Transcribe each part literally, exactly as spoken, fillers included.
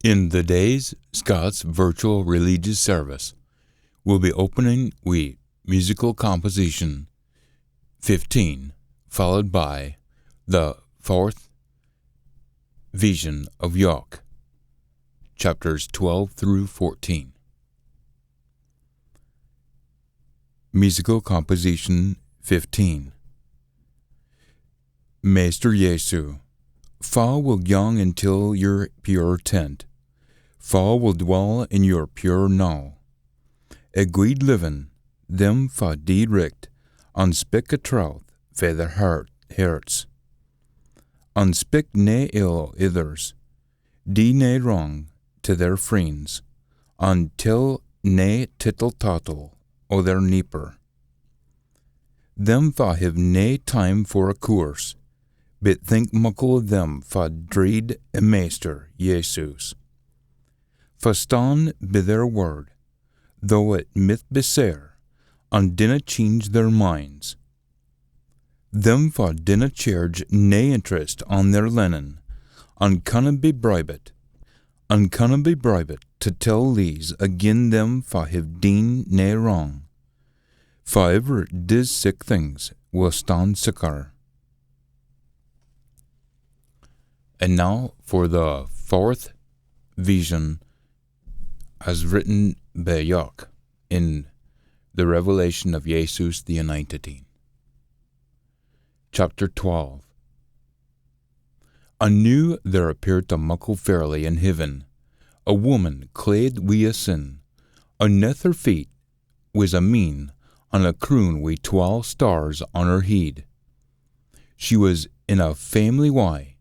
In the day's Scots virtual religious service will be opening wi musical composition fifteen, followed by the fourth vision of Jock, chapters twelve through fourteen. Musical composition fifteen. Maister Jesu, fa will gang until your pure tent, fa will dwell in your pure knowe. A guid livin, them fa dee richt, an spik a troth fae their heart, hearts, an spik nae ill o ithers, dee nae wrang to their freens, an tell nae tittle tattle o their neeper. Them fa hiv nae time for a coorse, but think muckle o them fa dreid a Maister Jesus. Fa stan by their word, though it mith be sair, an dinna change their minds. Them fa dinna chairge nae interest on their lenin, an canna be bribit, an canna be bribit to tell lees agin them fa hiv deen nae wrang. Fa iver dis sic things will stan siccar. And now for the fourth vision as written by Jock in the Revelation of Jesus the Anointed. Chapter twelve. An noo there appeared a muckle fairly in heaven, a woman clad wi a sin, aneth her feet wis a meen, an a croon wi twal stars on her heid. She wis in a faimily wye,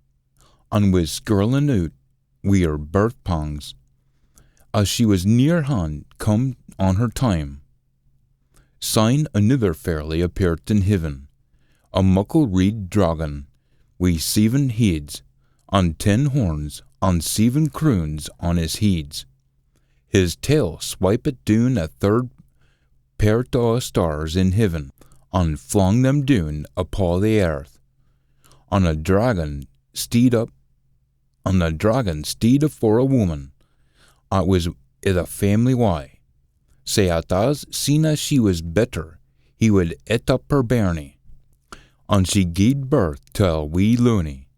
an wis skirlin oot wi her birth pangs, as she wis near han come on her time. Syne anither fairly appeared in heaven, a muckle reid dragon, wi seven heids, an ten horns, an seven croons on his heids. His tail swipit doon a third pairt o stars in heaven, an flung them doon upo the earth. An a dragon steed up, an a dragon steed afore a woman, at wis i the faimily wye, sae at as seen as she wis better, he wid eat up her bairnie. An she gied birth till a wee loonie,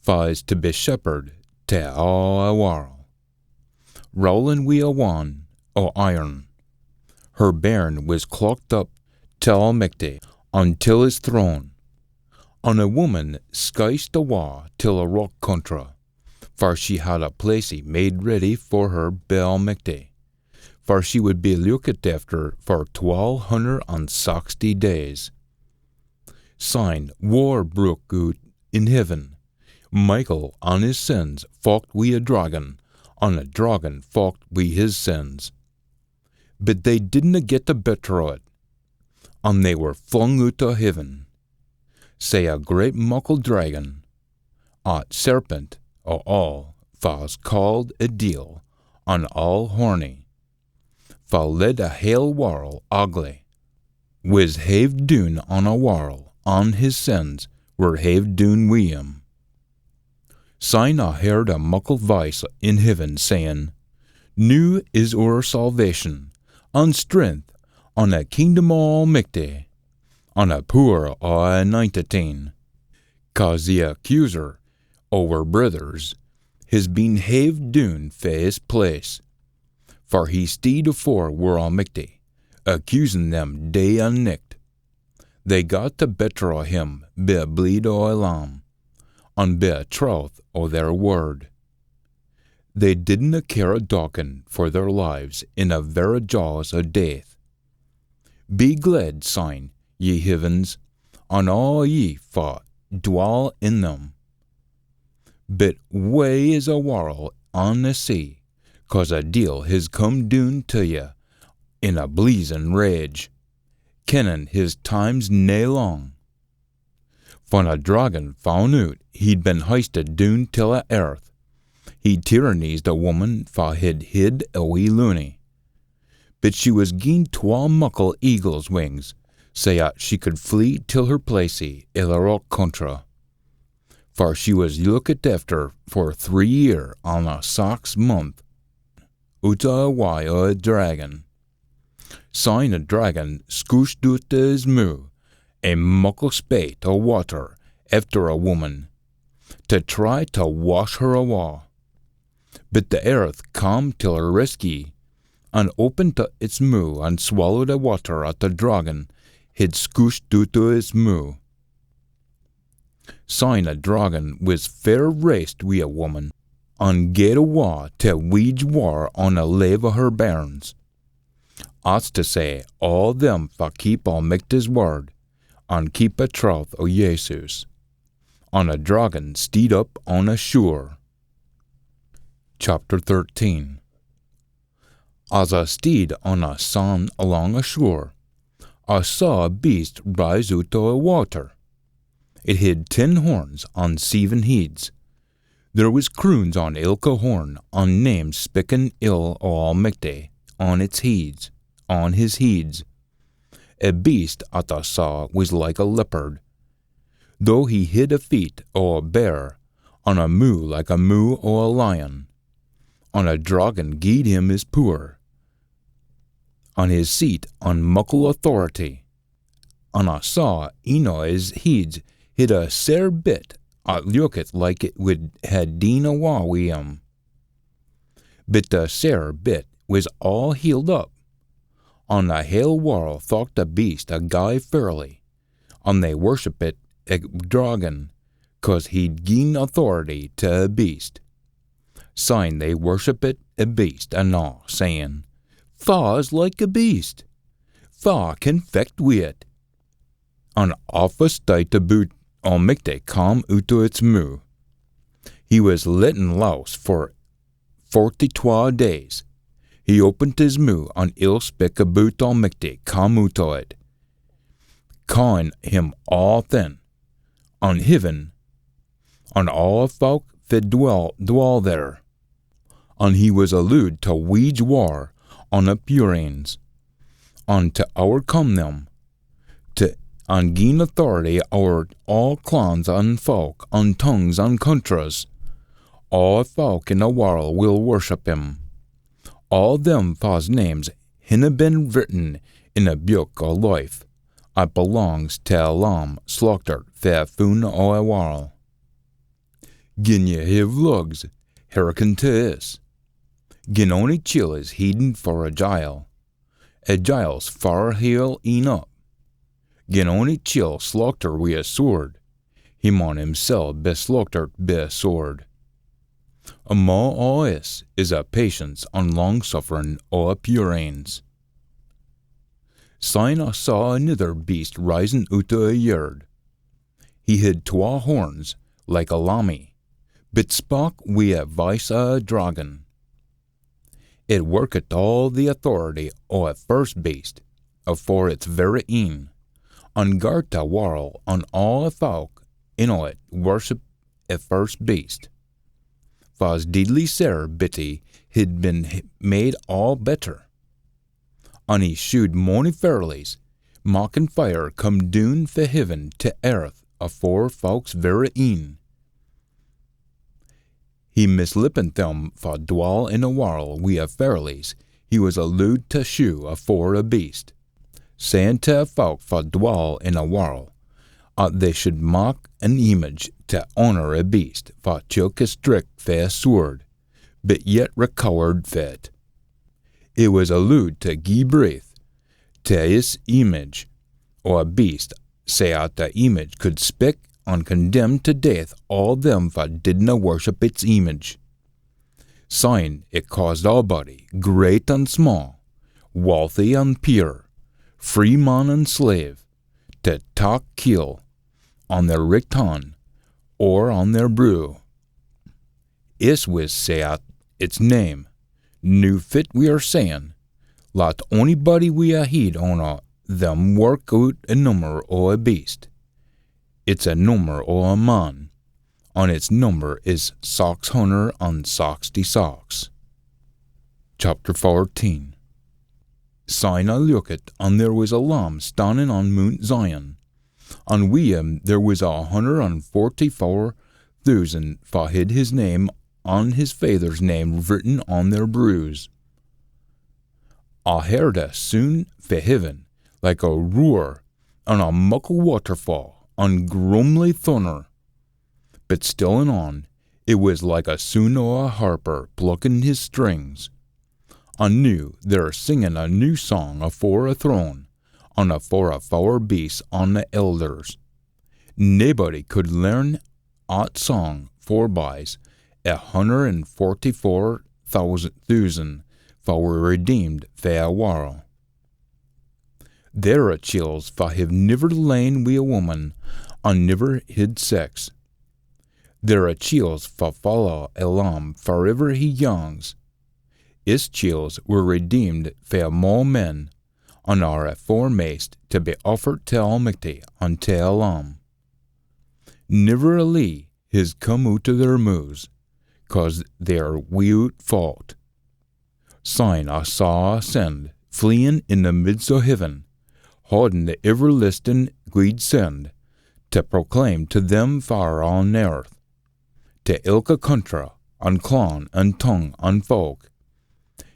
fa is to be shepherd till aa a warl, rowlin wi a wan o iron. Her bairn wis clocked up till Almichty, an till his throne. An a woman skyced awa till a rock contra, for she had a placie made ready for her by Almichty, for she wid be lookit efter for twal hunner an saxty days. Syne war broke oot in heaven. Michael an his sins focht wi a dragon, an a dragon focht wi his sins. But they didna get the better o it, an they were flung oot o heaven. Sae a great muckle dragon, at serpent o aul, fa's called a deil, an aul horny, fa led a hale warl agley, wis haved doon on a warl, an his sins were haved doon wi him. Syne I heard a muckle voice in heaven sayin, "Noo is oor salvation, an strength, an a kingdom o Almichty, an a pooer o a Anointed Een, cause the accuser o oor brithers his been haved doon fae his place, for he steed afore wir Almichty, accusin them day an nicht. They got the better o him by a bleed o a lamb, an by a troth o their word. They didna care a docken for their lives in a verra jaws o death. Be gled, syne, ye heavens, an aa ye fa dwall in them. But wae is a warl an the sea, cause a deil his come doon tae ye in a bleezin rage, kennin his time's nae lang." Fan a dragon foun oot he'd been hoisted doon till a earth, he tyrannised a woman fa hid hid a wee loonie. But she wis gien twa muckle eagle's wings, sae at she could flee till her placie i the rock contra. for she wis lookit efter for three year an a sax month, oot o a wye o a dragon. Syne a dragon scooshed oot o his moo a muckle spate o watter efter a wumman, tae try tae wash her awa. But the earth cam till her rescue, an opened its moo an swallowed a watter at the dragon hid scooshed oot o his moo. Syne a dragon wis fair raised wi a wumman, an gaed awa tae wage war on a lave o her bairns. At's tae say, aa them fa keep Almichty's wird, an keep a troth o Jesus. An a dragon steed up on a shore. Chapter thirteen. As A steed on a sand alang a shore, A saw a beast rise oot o a watter. It hid ten horns an seven heids. There wis croons on ilka horn, an names spikkin ill o Almichty on its heids, on his heids. A beast at A saw wis like a leopard, though he hid a feet o a bear, an a moo like a moo o a lion. An a dragon gied him his pooer, an his seat an muckle authority. An A saw een o his heids hid a sair bit at lookit like it wid hae deen awa wi him. But the sair bit wis aa healed up, an the hale warl thocht the beast a gey ferlie, an they worshippit a dragon, cause he'd gien authority tae a beast. Syne they worshippit a beast an aa, sayin, "Fa's like a beast? Fa can fecht wi it?" An aff a styte aboot Almichty cam oot o its moo. He wis latten lowse for forty-twa days. He opened his moo, an ill spik aboot Almichty cam oot o it, caain him aathin, an heaven, an aa fowk fa dwell, dwell there. An he wis allooed tae wage war on a pure anes, an tae owercome them, tae, an gien authority ower aa clans an fowk an tongues an countries. Aa fowk in a warl will worship him. Aa them fa's names hinna been written in a beuk o life at belangs tae a lamb slauchtert fae a foon o a warl. Gin ye hiv lugs, hearken tae this. Gin ony chiel is heidin for a jile, a jile's far hale een up. Gin ony chiel slauchter wi a sword, he maun himsel be slauchtert bi a sword. Amo aa this is a patience an lang-sufferin o a pure anes. Syne A saw anither beast risin oot o a yird. He hid twa horns, like a lammie, but spak wi a voice o a dragon. It workit aa the authority o a first beast afore its verra een, an gart a warl an aa a fowk in o it worship a first beast. Fa's deidly sair bittie hid been h-, made aa better. An he shewed mony ferlies, makkin fire come doon fae heaven tae earth afore fowk's verra een. He mislippent them fa dwall in a warl wi a ferlies he wis allooed tae shew afore a beast, sayin tae a fowk fa dwall in a warl, at they should mak an image tae honour a beast fa took a strick fae a sword, but yet recowert fae it. He wis allooed tae gie breath tae his image o a beast, sae at the image could spik an condemn tae death aa them fa didna worship its image. Syne it caused aabody, great an sma, walthy an peer, free man an slave, tae tak keel on their richt han or on their broo. Is wis sae at its name. Noo fit we are sayin, lat onybody wi a heid on o them work oot a nummer o a beast. It's a nummer o a man, an its nummer is sax hunner an saxty-sax. Chapter fourteen. Syne I lookit, an there wis a lamb stannin on Moont Zion, an wi him there wis a hunner an forty-fower thoosand fa hid his name an his faither's name written on their broos. I heard a soon fae heaven, like a roar, an a muckle waterfaa, an grumly thunner. But still an on, it wis like a soon o a harper pluckin his strings. An noo they're singin a new sang afore a throne, an afore a fower beasts an the elders. Naebody could learn at sang forbyes a hunner an forty-four thoosand fa were redeemed fae a warl. They're a chiels fa hiv niver lain wi a woman, an niver hid sex. They're a chiels fa follow a lamb fariver he gangs. Is chiels were redeemed fae amo men, an are a foremaist tae be offered tae Almichty an tae a lamb. Niver a lee his come oot o their moos, cause they're wioot faut. Syne I saw a send fleein in the midst o heaven, haudin the iverlastin gweed send, tae proclaim tae them fa are on earth, tae ilka country, an clan, an tongue, an folk.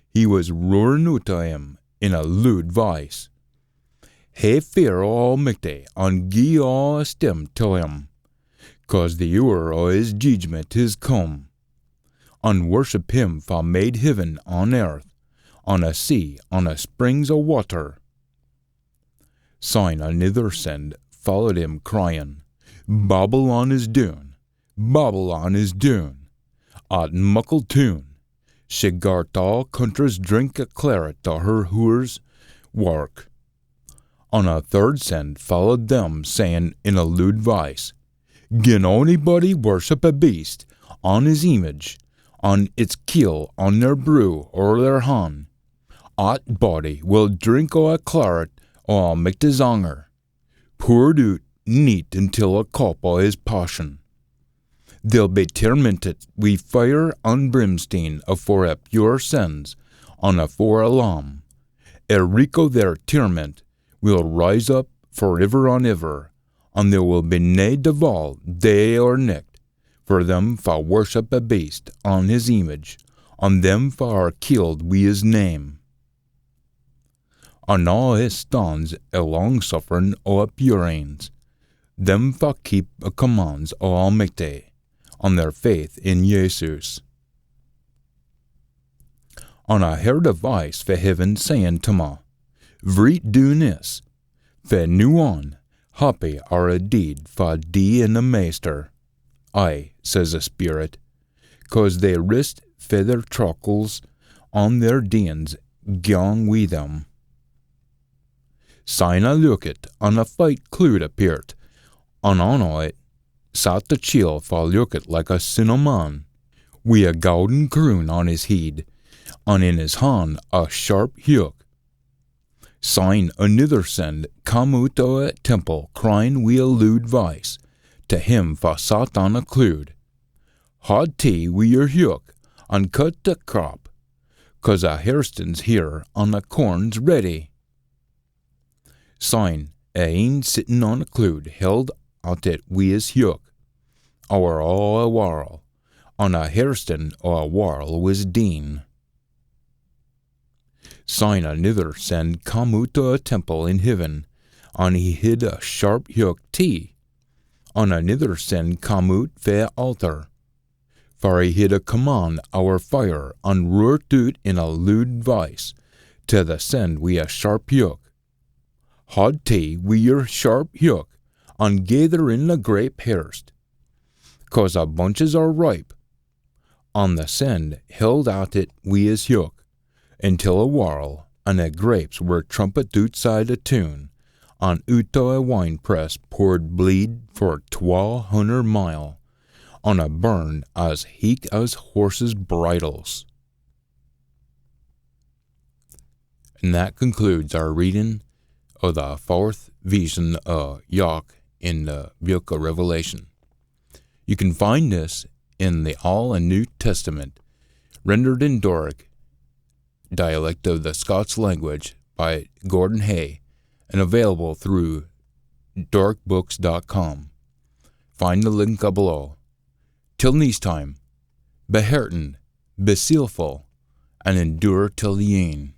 He wis roarin oot o him in a lood voice, Hae fear o Almichty, an gie aa esteem till him, cause the oor o his jeedgment is come. An worship him fa made heaven an earth, an a sea, an a springs o watter. Syne anither send followed him, cryin, Babylon is doon, Babylon is doon, at muckle toon, she gart aa countries drink a claret o her hoor's wark. An a third send followed them, sayin in a lood voice, Gin onybody worship a beast, an his image, an its keel on their broo or their han, at body will drink o a claret o Almichty's anger, poored oot neat intil a cup o his passion. They'll be tormented wi fire an brimsteen afore a pure sens, an afore a Lamb. A reek o their torment will rise up for iver an iver, an there will be nae deval, day or nicht, for them fa worship a beast an his image, an them fa are keeled wi his name. An aa this stans a lang-sufferin o a pure anes, them fa keep a commands o Almichty, an their faith in Jesus. An I heard a voice fae heaven sayin tae me, Vreet doon this, fae noo on, happy are a deid fa dee in a Maister. Ay, says a Speerit, cause they rist fae their trauchles an their deeins gang wi them. Syne I lookit, an a fite clood appeart, an on it sat the chiel fa lookit like a sin o man, wi a gowden croon on his heid, an in his han a sharp heuk. Syne anither send cam oot o a temple, cryin wi a lood voice, tae him fa sat on a clood, Haud tee wi yer heuk, an cut the crap, cause a hairstin's here, an the corn's ready. Syne a een sittin on a clood held at it wi his heuk, ower aa a warl, an a hairstin o a warl wis deen. Syne anither send cam oot o a temple in heaven, an he hid a sharp heuk tee. An anither send cam oot fae a altar, for he hid a command ower fire, an roart oot in a lood voice, tae the send wi a sharp heuk, Haud tee wi yer sharp heuk, an gaither in the grape hairst, cause a bunches are ripe. An the send held at it wi his heuk, intil a warl, an the grapes were trumpit ootside a toon, an oot o a wine press poored bleed for twa hunner mile, an a burn as heich as horses' bridles. And that concludes our reading of the fourth vision of Jock in the book of Revelation. You can find this in the All and New Testament, rendered in Doric dialect of the Scots language by Gordon Hay and available through doricbooks dot com. Find the link below. Till neist time, be heartened, be zealful, and endure till the end.